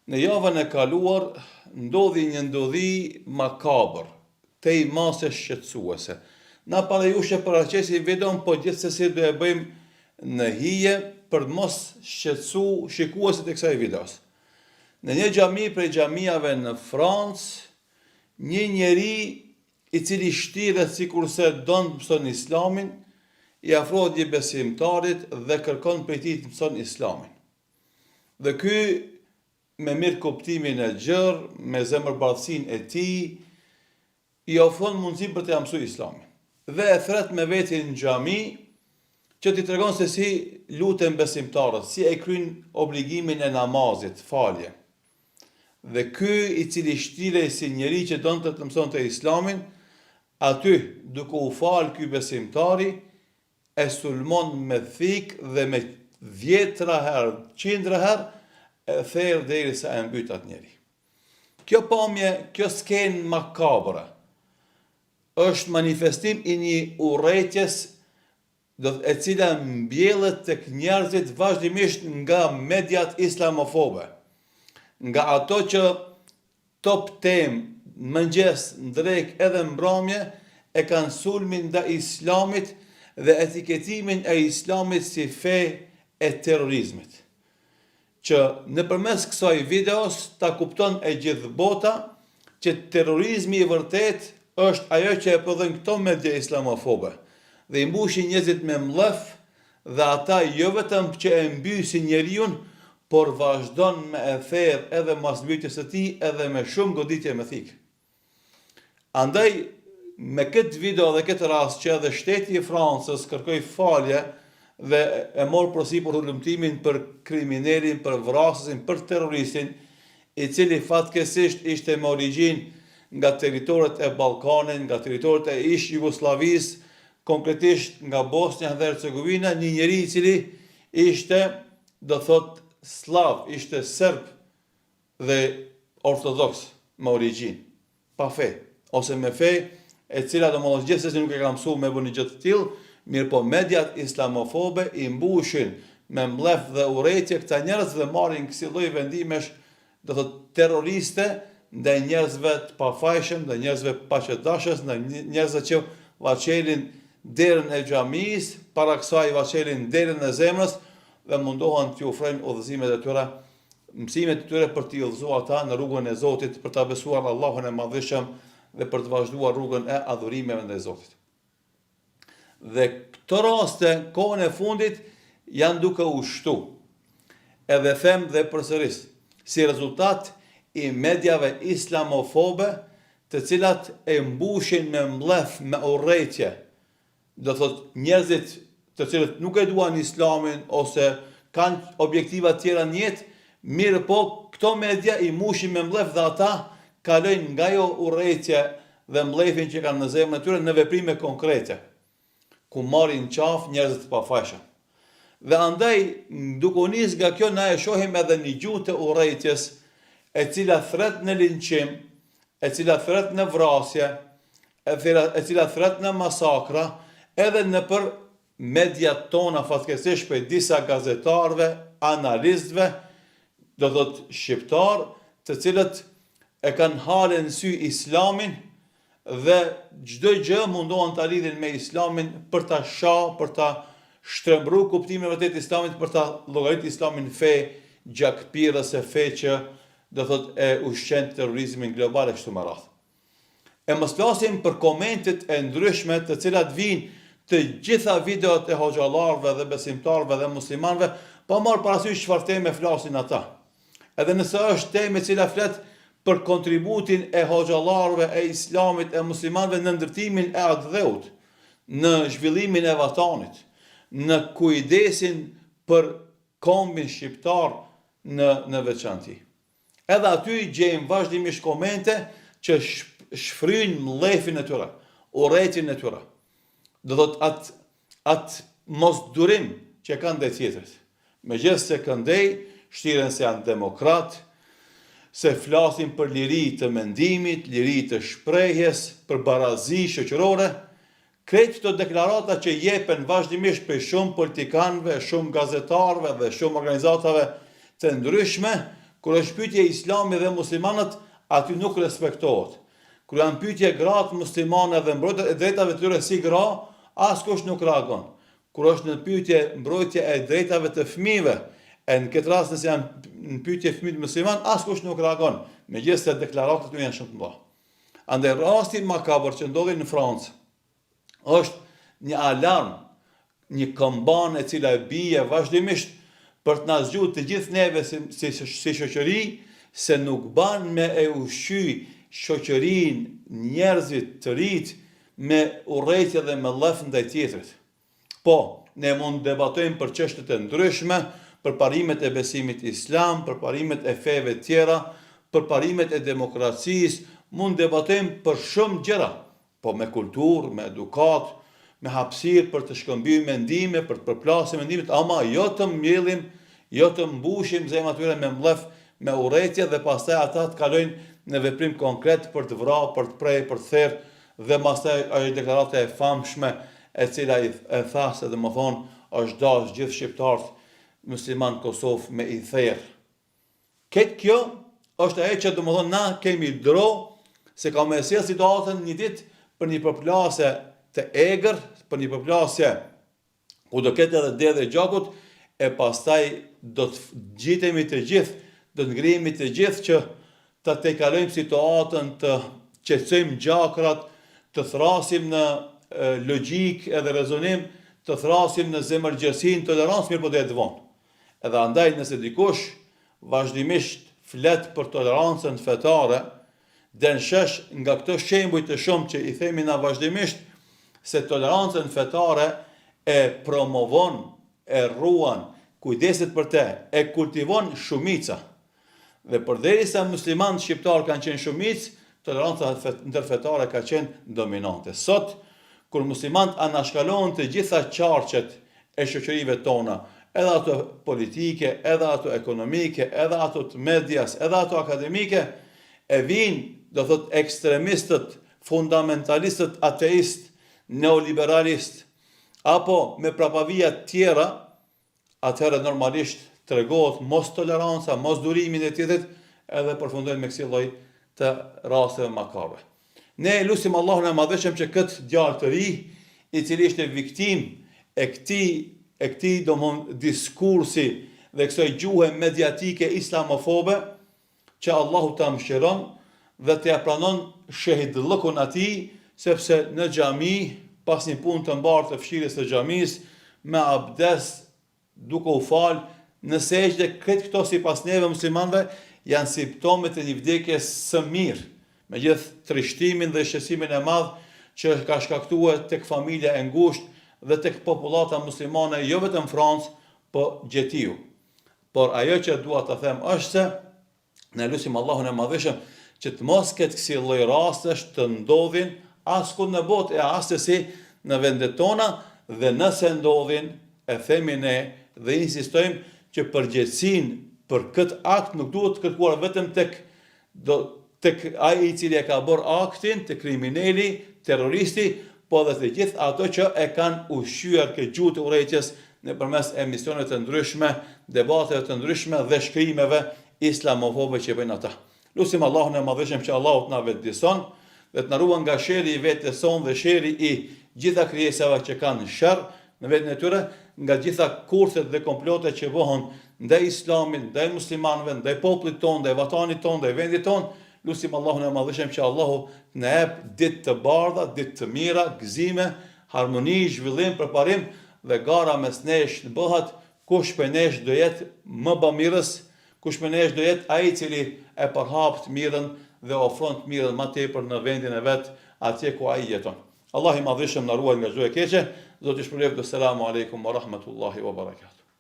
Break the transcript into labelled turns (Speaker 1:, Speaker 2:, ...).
Speaker 1: Në javën e kaluar ndodhi një ndodhi makabër, tej mase shqetësuese. Na para jush e paraqesim videon, po gjithsesi do e bëjmë në hije për të mos shqetësu shikuesit e kësaj videos. Në një xhami prej xhamiave në Francë, një njeri i cili shtiret sikurse don të mëson Islamin, i afrohet një besimtarit dhe kërkon prej tij të mëson Islamin. Dhe ky me mirëkuptimin e gjerë, me zemërbardhësinë e tij, i ofron mundësinë për t'ia mësu Islamin. Dhe e thret me veti në xhami që t'i tregon se si luten besimtarët, si e kryjnë obligimin e namazit, falje. Dhe ky i cili shtirej si njeri që donte të mësonte Islamin, aty duke u falë ky besimtari, e sulmon me thikë dhe me dhjetra herë, qindra herë, e ther derisa e mbyt atë njeri. Kjo pamje, kjo skenë makabre, është manifestim i një urrejtjes do e cila mbjellet tek njerëzit vazhdimisht nga mediat islamofobe, nga ato që Top temë në mëngjes, në drekë edhe në mbramje e kanë sulmin ndaj Islamit dhe etiketimin e Islamit si fe e terrorizmit. Që nëpërmes kësaj videos ta kupton e gjithë bota që terrorizmi i vërtetë është ajo që e prodhojnë këto media islamofobe dhe i mbushin njerëzit me mllef Dhe ata jo vetëm që e mbysin njeriun, por vazhdon me e therë edhe mas mbytjes së tij edhe me shumë goditje me thikë. Andaj, me këtë video dhe këtë rast që edhe shteti i Francës kërkoi falje dhe e mor përsipër hulumtimin për kriminelin, për vrasësin, për terroristin, i cili fatkeqësisht ishte me origjinë nga territoret e Ballkanit, nga territoret e ish Jugosllavisë, konkretisht nga Bosnja dhe Hercegovina, një njeri i cili ishte, do thotë, sllav, ishte serb dhe ortodoks me origjinë, pa fe, ose me fe, e cila domethënë gjithsesi nuk e ka mësu me bë një gjë të tillë, mirëpo mediat islamofobe i mbushin me mllef dhe urrejtje këta njerëz dhe marrin kësi lloj vendimesh do thotë terroriste ndaj njerëzve të pafajshëm, ndaj njerëzve paqedashës, ndaj njerëzve që ua çelin derën e xhamisë, para kësaj ua çelin derën e zemrës dhe mundohen t'ju ofrojnë udhëzimet e tyre, mësimet e tyre për t'i udhëzuar ata në rrugën e Zotit, për ta besuar Allahun e Madhëshëm dhe për të vazhduar rrugën e adhurimeve ndaj Zotit. Dhe këto raste kohën e fundit janë duke u shtu. Edhe them dhe përsëris, si rezultat i mediave islamofobe të cilat e mbushin me mllef, me urrejtje, do thotë njerëzit të cilët nuk e duan islamin ose kanë objektiva tjera në jetë, mirëpo këto media i mbushin me mllef dhe ata kalojnë nga ajo urrejtje dhe mllefin që kanë në zemrën e tyre në veprime konkrete, ku marrin qafë njerëz të pafajshëm. Dhe andaj, duke u nis nga kjo na e shohim edhe një gjuhë të urrejtjes, e cila thret në linçim, e cila thret në vrasje, e cila, e cila thret në masakra, edhe nëpër mediat tona fatkeqësisht prej disa gazetarëve, analistëve, do thotë shqiptarë, të cilët e kanë hale në sy islamin dhe çdo gjë mundohen ta lidhin me islamin për ta sha, për ta shtrembru kuptimin e vërtetë të islamit, për ta llogarit islamin fe gjakpirëse, fe që do thotë e ushqen terrorizmin global e kështu me radhë. E mos flasim për komentet e ndryshme të cilat vijnë te gjitha videot e hoxhallarëve dhe besimtarëve dhe muslimanëve, pa marrë parasysh çfarë teme flasin ata. Edhe nëse është temë e cila flet për kontributin e hoxhallarëve, e islamit, e muslimanëve në ndërtimin e atdheut, në zhvillimin e vatanit, në kujdesin për kombin shqiptar në në veçanti. Edhe aty gjejmë vazhdimisht komente që shfryjnë mllefin e tyre, urrejtjen e tyre. Do thotë atë atë mosdurim që e kanë ndaj tjetrit. Megjithëse këndej shtiren se janë demokratë, se flasin për liri të mendimit, liri të shprehjes, për barazi shoqërore, Krejt këto deklarata që jepen vazhdimisht prej shumë politikanëve, shumë gazetarëve dhe shumë organizatave të ndryshme, Kur është pyetje Islami dhe muslimanët, aty nuk respektohet. Kur janë pyetje gratë muslimane dhe mbrojtja e drejtave të tyre si gra, askush nuk reagon. Kur është në pyetje mbrojtja e drejtave të fëmijëve, e në këtë rast nëse janë në pyetje fëmijët muslimanë, askush nuk reagon, megjithëse deklaratat janë shumë të mëdha. Andaj rasti makabër që ndodhi në Francë është një alarm, një kambanë e cila bie vazhdimisht për të na zgjuar të gjithë neve si, si, si shoqëri se nuk ban me e ushqy shoqërinë, njerëzit, të rinjtë me urrejtje dhe me mllef ndaj tjetrit. Po, ne mund të debatojmë për çështje të ndryshme, për parimet e besimit islam, për parimet e feve tjera, për parimet e demokracisë, mund të debatojmë për shumë gjëra, po me kulturë, me edukatë, me hapësirë për të shkëmbyer mendime, për të përplasur mendimet, ama jo të mbjellim, jo të mbushim zemrat e tyre me mllef, me urrejtje dhe pastaj ata të kalojnë në veprim konkret për të vra, për të pre, për të therë dhe pastaj ajo deklarata e famshme e cila i e tha se domethënë është dashtë gjithë shqiptarët muslimanë në Kosovë me i therë. Këtë kjo është ajo që domethënë na kemi dro se ka me sjell situatën një ditë për një përplasje të egër, për një përplasje ku do ketë edhe derdhje gjakut e pastaj do të ngjitemi të gjithë, do të ngrihemi të gjithë që ta tejkalojmë situatën, të qetësojmë gjakrat, të thrasim në logjikë edhe rezonim, të thrasim në zemërgjerësi, në tolerancë, mirëpo do jetë vonë. Edhe andaj nëse dikush vazhdimisht flet për tolerancën fetare, del në shesh nga këto shembuj të shumtë që i themi na vazhdimisht se tolerancën fetare e promovon, e ruan, kujdeset për te, e kultivon shumica. Dhe përderisa muslimanët shqiptarë kanë qenë shumicë, toleranca ndërfetare ka qenë dominante. Sot, kur muslimanët anashkalohen të gjitha qarqet e shoqërive tona, edhe ato politike, edhe ato ekonomike, edhe ato të medias, edhe ato akademike, e vijnë, do thotë, ekstremistët, fundamentalistët ateistë, neoliberalistë, apo me prapavija të tjera, atëherë normalisht tregohet mos toleranca, mos durimi ndaj tjetrit, edhe përfundojnë me kësi lloj të rasteve makabre. Ne e lusim Allahun e Madhërishëm që këtë djalë të ri, i cili ishte viktimë e këtij e këtij domthon diskursi dhe kësaj gjuhe mediatike islamofobe, që Allahu ta mëshiron dhe t'ia pranon shehidllëkun atij, sepse në xhami, pas një punë të mbarë të fshirjes së xhamisë, me abdes, duke u falë, në sexhde, krejt këto sipas neve muslimanëve janë simptome të një vdekjes së mirë, me gjithë trishtimin dhe shqetësimin e madh që ka shkaktuar tek familja e ngushtë dhe tek popullata muslimane jo vetëm në Francë, po gjetiu. Por ajo që dua të them është se ne lusim Allahun e Madhërishëm që të mos ketë kësi lloj rastesh të ndodhin askund në botë e assesi në vendet tona dhe nëse ndodhin e themi ne dhe insistojmë që përgjegjësinë për këtë akt nuk duhet të kërkuar vetëm tek do tek ai i cili e ka bërë aktin, te krimineli, terroristi, po edhe të gjithë ato që e kanë ushqyer këtë gjuhë të urrejtjes nëpërmes emisioneve të ndryshme, debateve të ndryshme dhe shkrimeve islamofobe që bëjnë ata. Lusim Allahun e Madhërishëm që Allahu të na vetëdijëson dhe të na ruan nga sherri i vetes sonë dhe sherri i gjitha krijesave që kanë sherr në veten e tyre, nga gjitha kurthet dhe komplotet që bëhen ndaj Islamit, ndaj muslimanëve, ndaj popullit tonë, ndaj vatanit tonë, ndaj vendit tonë, lusim Allahun e Madhërishëm që Allahu të na jep ditë të bardha, ditë të mira, gëzime, harmoni, zhvillim, përparim dhe gara mes nesh të bëhet kush prej nesh do jetë më bamirës, kush prej nesh do jetë ai i cili e përhap të mirën dhe ofron të mirën më tepër në vendin e vet, atje ku ai jeton. Allahu i Madhërishëm na ruajt nga çdo e keqe, Zoti ju shpërbleftë, Selamu Alejkum wa Rahmetullahi wa Barakatuh.